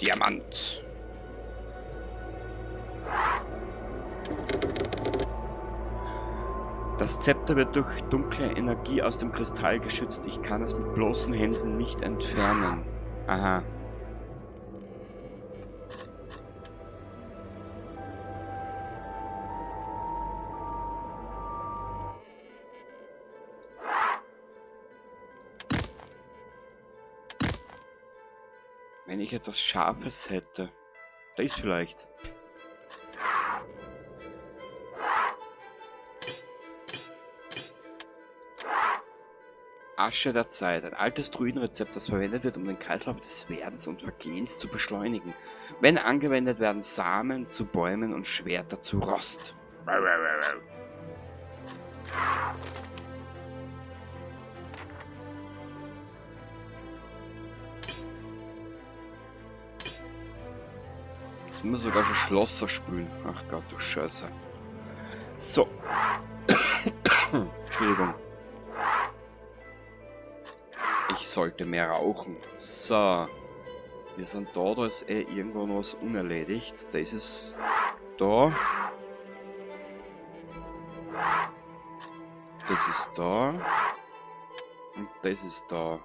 Diamant. Das Zepter wird durch dunkle Energie aus dem Kristall geschützt. Ich kann es mit bloßen Händen nicht entfernen. Aha. Wenn ich etwas Scharfes hätte. Da ist vielleicht. Asche der Zeit. Ein altes Druidenrezept, das verwendet wird, um den Kreislauf des Werdens und Vergehens zu beschleunigen. Wenn angewendet, werden Samen zu Bäumen und Schwerter zu Rost. Jetzt müssen wir sogar schon Schlosser spülen. Ach Gott, du Scheiße. So. Entschuldigung. Ich sollte mehr rauchen. So. Wir sind da, da ist eh irgendwo noch was unerledigt. Da ist es da. Das ist da. Und das ist da.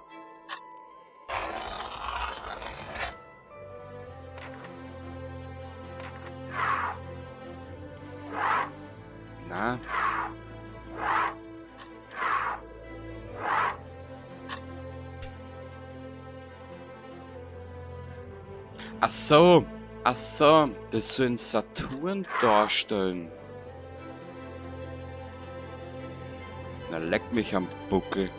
Na. Ach so, ach so, das soll ein Saturn darstellen. Na, leck mich am Buckel.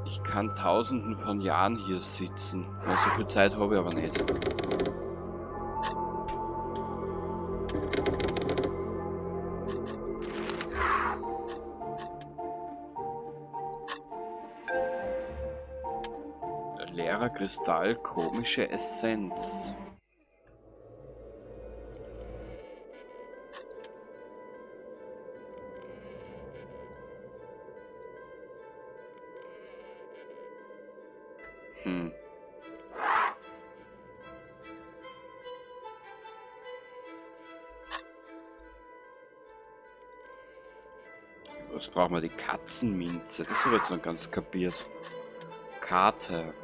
Ich kann tausenden von Jahren hier sitzen. Na, so viel Zeit habe ich aber nicht. Leerer Kristall, komische Essenz. Was brauchen wir? Die Katzenminze. Das habe ich jetzt noch ganz kapiert. Karte.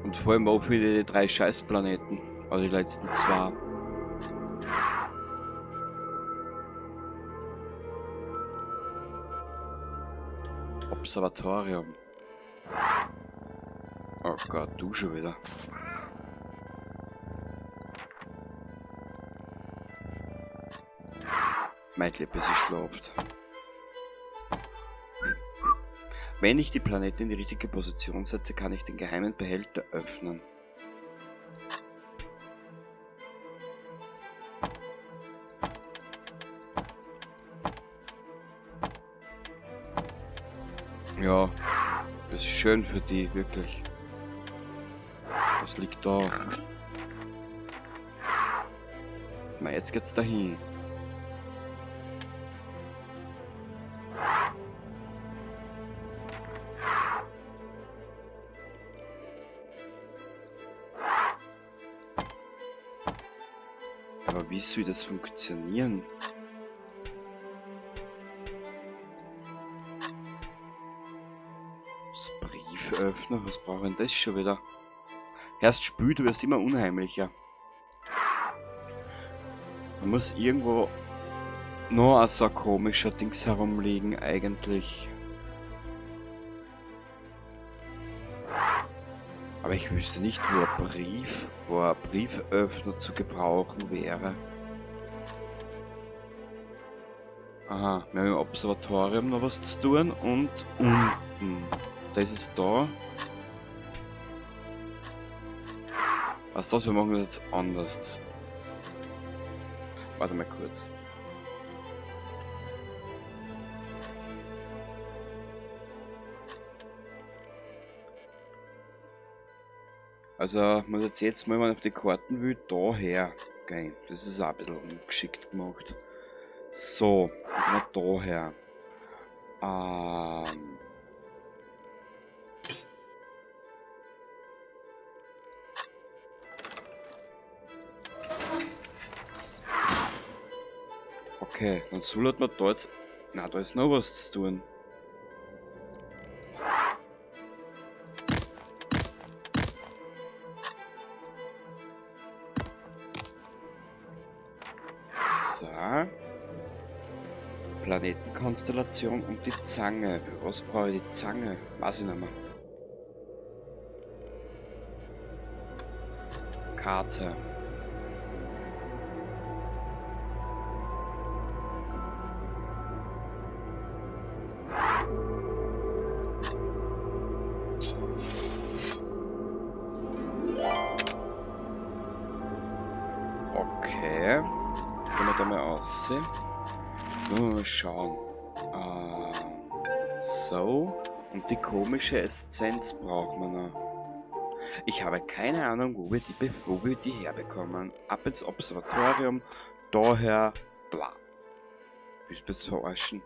Und vor allem auch wieder die 3 Scheißplaneten. Also die letzten 2. Observatorium. Oh Gott, du schon wieder. Mein Liebe, sie schlaft. Wenn ich die Planeten in die richtige Position setze, kann ich den geheimen Behälter öffnen. Ja, das ist schön für die, wirklich. Was liegt da? Na, jetzt geht's dahin. Aber wie soll das funktionieren? Das Brieföffner, was brauche ich denn das schon wieder? Erst spült, du wirst immer unheimlicher. Man muss irgendwo noch so ein komischer Dings herumliegen eigentlich. Aber ich wüsste nicht, wo ein Brieföffner zu gebrauchen wäre. Aha, wir haben im Observatorium noch was zu tun und unten. Da ist es da. Was das? Wir machen das jetzt anders. Warte mal kurz. Also, muss jetzt mal, wenn ich auf die Karten will, daher gehen. Das ist auch ein bisschen ungeschickt gemacht. So, dann gehen wir daher. Okay, dann soll man da jetzt... Na, da ist noch was zu tun. So. Planetenkonstellation und die Zange. Für was brauche ich die Zange? Weiß ich nicht mehr. Karte. Okay. Jetzt gehen wir da mal raus. Mal schauen. So. Und die komische Essenz brauchen wir noch. Ich habe keine Ahnung, wo wir die herbekommen. Ab ins Observatorium. Daher. Bla. Willst du das verarschen?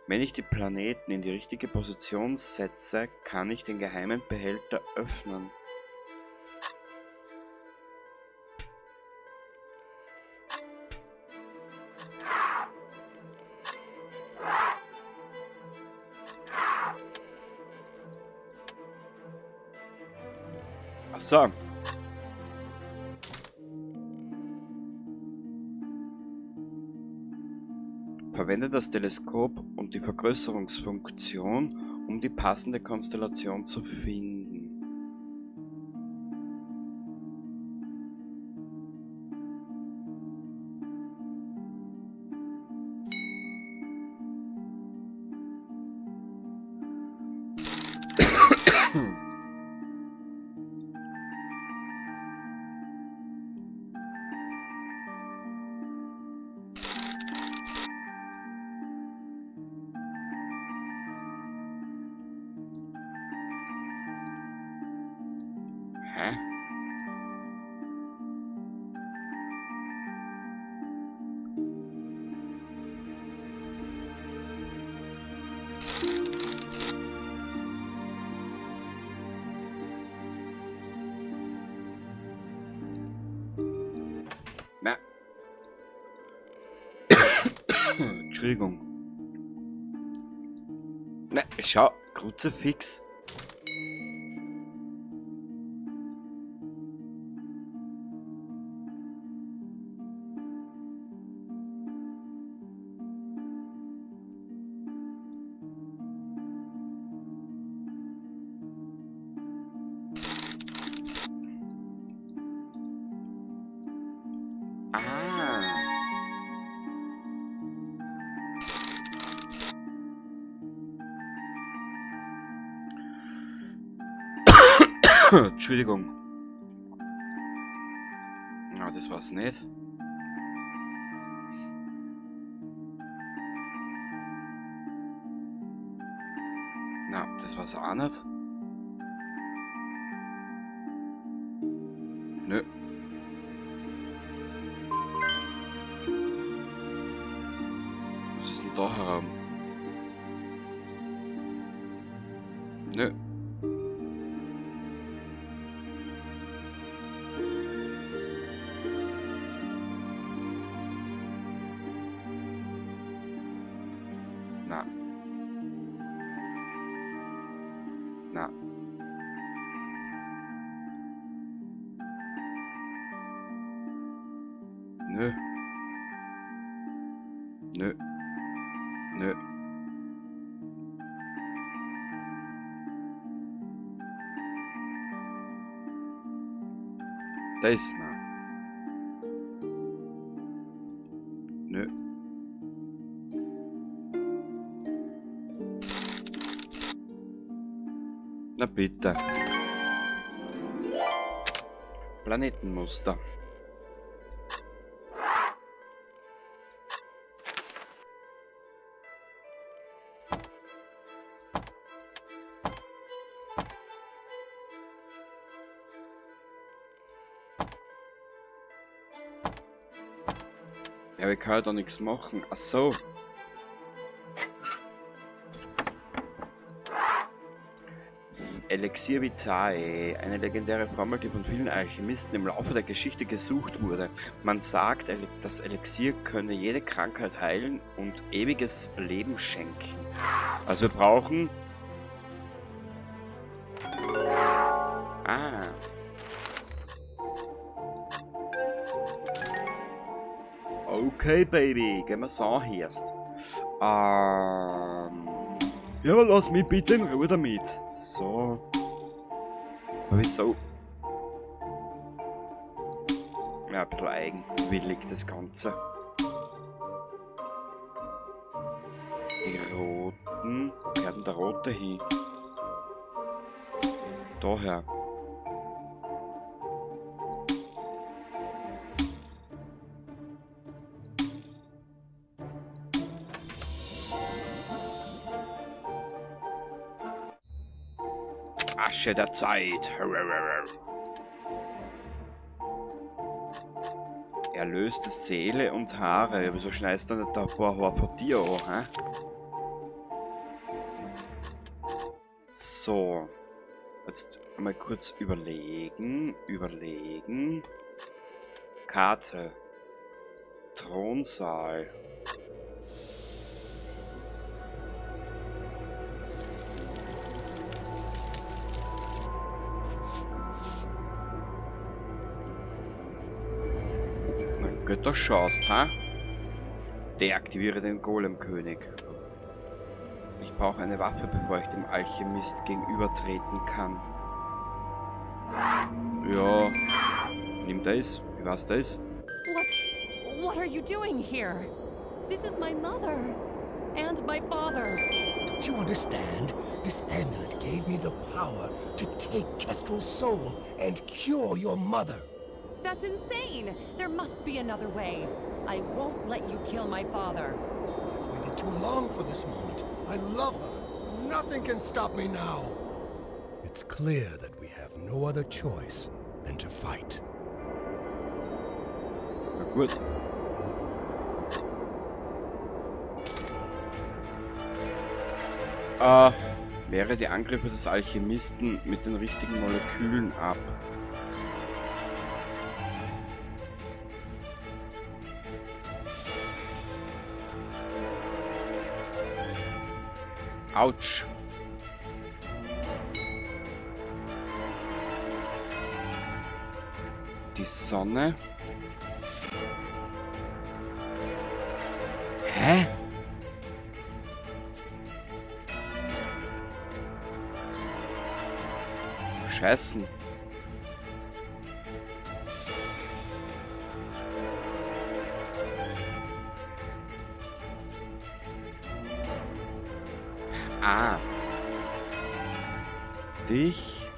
Wenn ich die Planeten in die richtige Position setze, kann ich den geheimen Behälter öffnen. Ach so. Verwende das Teleskop und die Vergrößerungsfunktion, um die passende Konstellation zu finden. Hä? Na. Entschuldigung. Na, schau, Kruzifix. Ah. Entschuldigung. Na, das war's nicht. Na, das war's auch nicht. Nö. Was ist denn da herum? Nö. Na. Na. Nö. Nö. Nö. Da ist na. Nö. Na bitte. Planetenmuster. Ja, ich kann ja da nichts machen. Ach so. Elixier Vitae, eine legendäre Formel, die von vielen Alchemisten im Laufe der Geschichte gesucht wurde. Man sagt, das Elixier könne jede Krankheit heilen und ewiges Leben schenken. Also wir brauchen... Ah. Okay, Baby, gehen wir so erst. Ja, aber lass mich bitte in Ruhe damit. So. Aber wieso? Ja, ein bisschen eigenwillig das Ganze. Die roten. Wo gehört denn der rote hin? Daher. Asche der Zeit. Erlöste Seele und Haare. Ja, wieso schneidest du nicht da ein paar Haare von dir an, hä? So. Jetzt mal kurz überlegen. Überlegen. Karte. Thronsaal. Götter schaust, ha? Deaktiviere den Golemkönig. Ich brauche eine Waffe, bevor ich dem Alchemist gegenübertreten kann. Ja. Nimm das. Wie war's das? What are you doing here? This is my mother. And my father. Don't you understand? This amulet gave me the power to take Kestrel's soul and cure your mother. That's insane! There must be another way. I won't let you kill my father. I've waited too long for this moment. I love her. Nothing can stop me now. It's clear that we have no other choice than to fight. Na gut. Wehre die Angriffe des Alchemisten mit den richtigen Molekülen ab. Autsch. Die Sonne. Hä? Scheißen. Ah. Dich.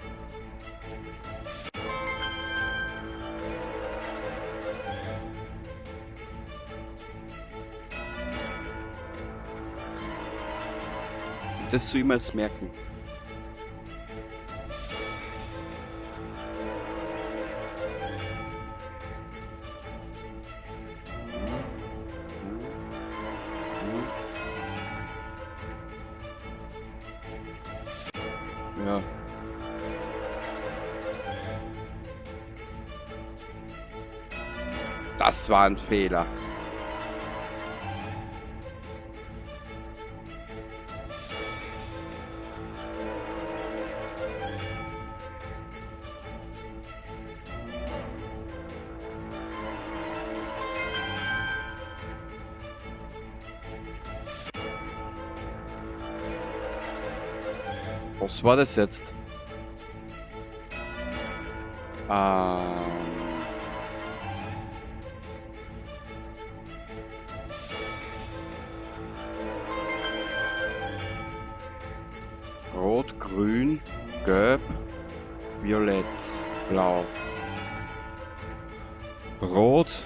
Das soll ich mir jetzt merken. Ja. Das war ein Fehler. Was war das jetzt? Rot, Grün, Gelb, Violett, Blau. Rot,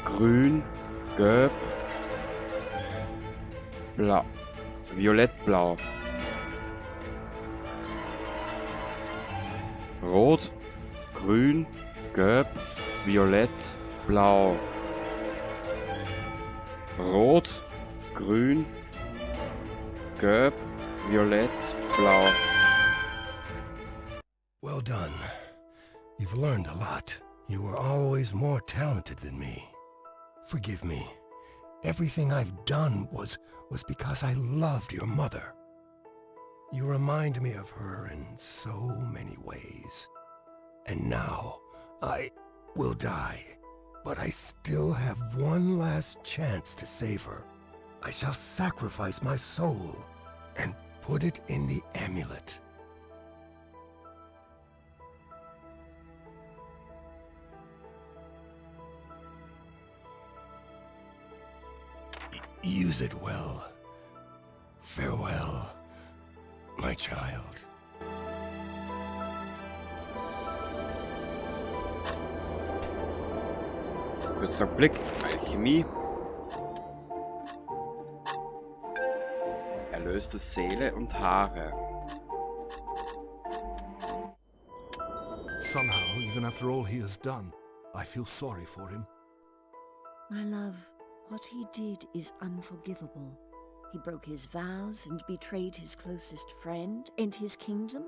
Grün, Gelb, Blau. Violett, Blau. Rot, Grün, Gelb, Violett, Blau. Rot, Grün, Gelb, Violett, Blau. Well done. You've learned a lot. You were always more talented than me. Forgive me. Everything I've done was because I loved your mother. You remind me of her in so many ways. And now, I will die. But I still have one last chance to save her. I shall sacrifice my soul and put it in the amulet. Use it well. Farewell, my child. Kurzer Blick, Alchemie. Erlöste Seele und Haare. Somehow, even after all he has done, I feel sorry for him. My love, what he did is unforgivable. He broke his vows and betrayed his closest friend and his kingdom.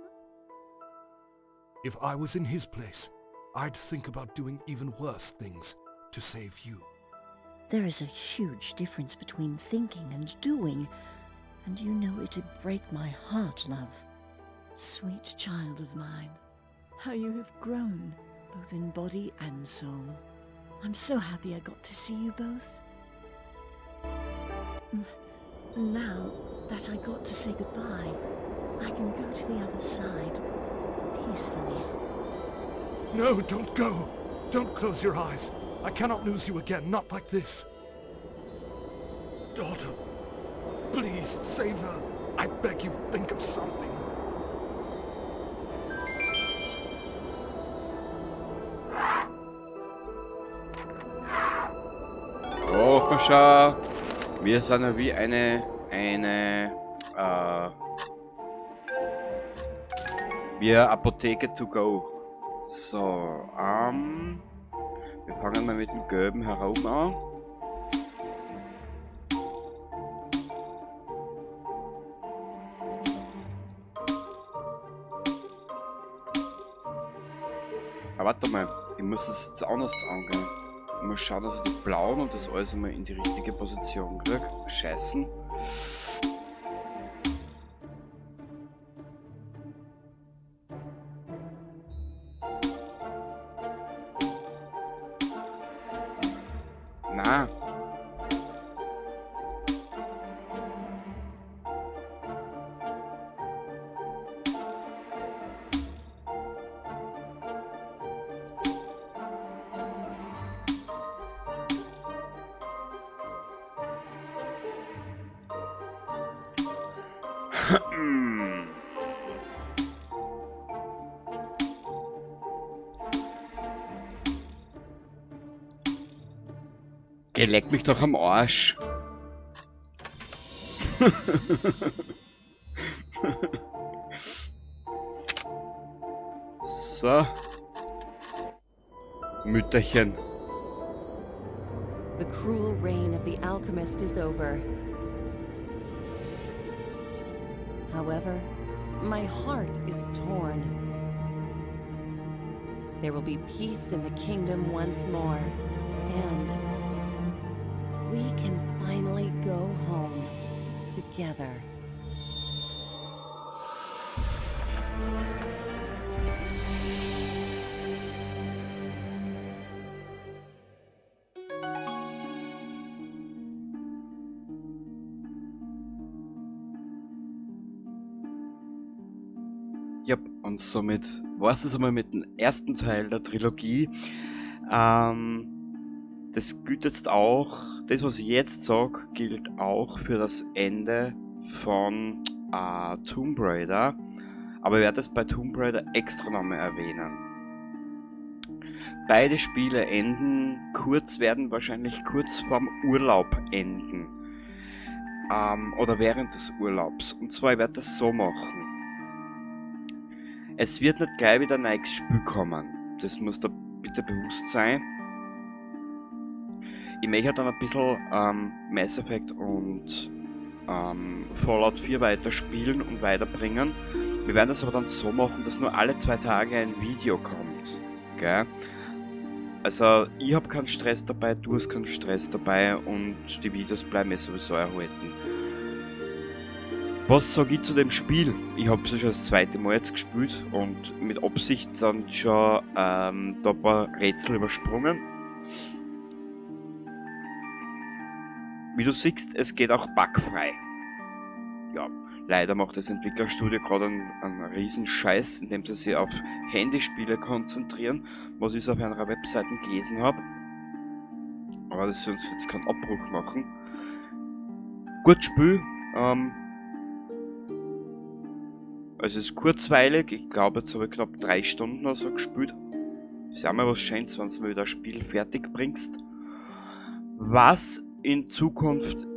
If I was in his place, I'd think about doing even worse things to save you. There is a huge difference between thinking and doing, and you know it'd break my heart, love. Sweet child of mine, how you have grown, both in body and soul. I'm so happy I got to see you both. Now that I got to say goodbye, I can go to the other side peacefully. No, don't go! Don't close your eyes. I cannot lose you again, not like this. Daughter, please save her. I beg you, think of something. Oh, schau. Wir sind ja wie eine wie eine Apotheke to go. So, wir fangen mal mit dem Gelben herum an. Aber warte mal, ich muss das jetzt anders angehen. Ich muss schauen, dass ich die blauen und das alles einmal in die richtige Position krieg. Scheißen. Na. Geh, leck mich doch am Arsch. So. Mütterchen. The cruel reign of the alchemist is over. However, my heart is torn. There will be peace in the kingdom once more, and we can finally go home together. Ja, und somit war's es einmal mit dem ersten Teil der Trilogie. Das gilt jetzt auch, das, was ich jetzt sag, gilt auch für das Ende von Tomb Raider. Aber ich werde das bei Tomb Raider extra nochmal erwähnen. Beide Spiele werden wahrscheinlich kurz vorm Urlaub enden. Oder während des Urlaubs. Und zwar, ich werde das so machen. Es wird nicht gleich wieder ein neues Spiel kommen. Das muss da bitte bewusst sein. Ich möchte dann ein bisschen Mass Effect und Fallout 4 weiterspielen und weiterbringen. Wir werden das aber dann so machen, dass nur alle 2 Tage ein Video kommt. Gell? Also ich hab keinen Stress dabei, du hast keinen Stress dabei und die Videos bleiben eh sowieso erhalten. Was sag ich zu dem Spiel? Ich hab's ja schon das zweite Mal jetzt gespielt und mit Absicht dann schon da ein paar Rätsel übersprungen. Wie du siehst, es geht auch bugfrei. Ja, leider macht das Entwicklerstudio gerade einen riesen Scheiß, indem sie sich auf Handyspiele konzentrieren, was ich so auf einer Webseite gelesen hab. Aber das soll uns jetzt keinen Abbruch machen. Gut Spiel, es ist kurzweilig, ich glaube jetzt habe ich knapp 3 Stunden oder so gespielt. Ist ja auch mal was Schönes, wenn du mal wieder ein Spiel fertig bringst. Was in Zukunft,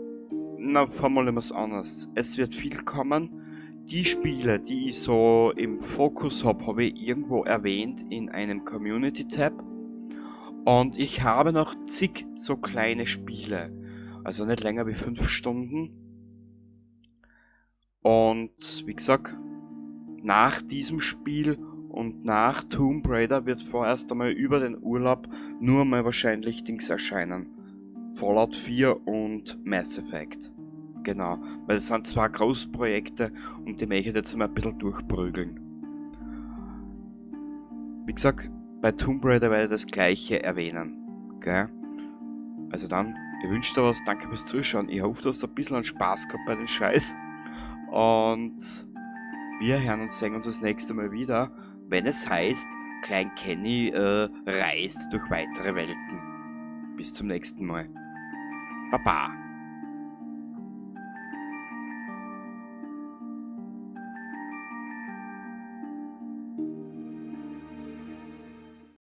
na, formulieren wir's anders. Es wird viel kommen. Die Spiele, die ich so im Fokus hab, hab ich irgendwo erwähnt in einem Community-Tab. Und ich habe noch zig so kleine Spiele. Also nicht länger wie 5 Stunden. Und wie gesagt, nach diesem Spiel und nach Tomb Raider wird vorerst einmal über den Urlaub nur mal wahrscheinlich Dings erscheinen. Fallout 4 und Mass Effect. Genau, weil das sind 2 Großprojekte und die möchte ich jetzt mal ein bisschen durchprügeln. Wie gesagt, bei Tomb Raider werde ich das gleiche erwähnen. Gell? Also dann, ich wünsche dir was, danke fürs Zuschauen. Ich hoffe, du hast ein bisschen Spaß gehabt bei den Scheiß. Und wir hören und sehen uns das nächste Mal wieder, wenn es heißt, Klein Kenny reist durch weitere Welten. Bis zum nächsten Mal. Baba.